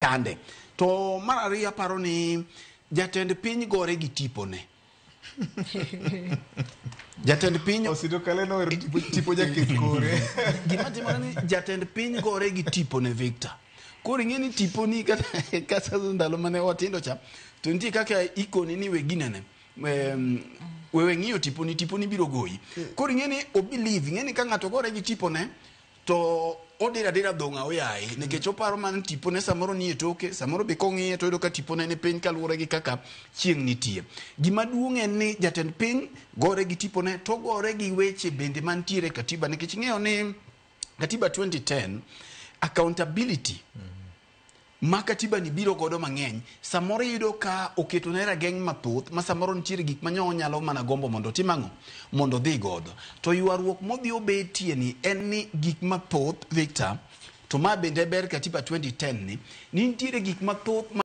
Chande. To mar ariyo aparo ni jatend piny gore gi tipone. Jatend piny Osito Kale nohero tipo, tipo jaketh kore. Gima timore ni jatend piny gore gi tipone Victor. Koro ing'e ni tiponi kata kata ndalo mane watindo cha to nitie kaka ikoni ni we ginene. Wewe ng'iyo tiponi, tiponi biro goyi. Koro ing'e ni o believe, ing'e ni ka ng'ato gore gi tipone to odiro adira dhong' aoyaye nikech oparo mana tipone samoro nie toke, samoro be kong'iye to oyudo ka tipone ni piny kaluwore gi kaka chieng' nitie. Gima duong' en ni jatend piny gore gi tipone to gore gi weche bende mantiere e katiba nikech ing'eyo ni katiba 2010 accountability ma katiba ni biro godo mang'eny samoro iyudo ka oketo ne rageng' mathoth ma samoro nitiere gik ma nyo nyalo mana gombo mondo otim ang'o mondo odhi godo to ywaruok modhi obetie ni en ni gik mathoth Victor to ma bende ber katiba 2010 ni nitiere gik mathoth ma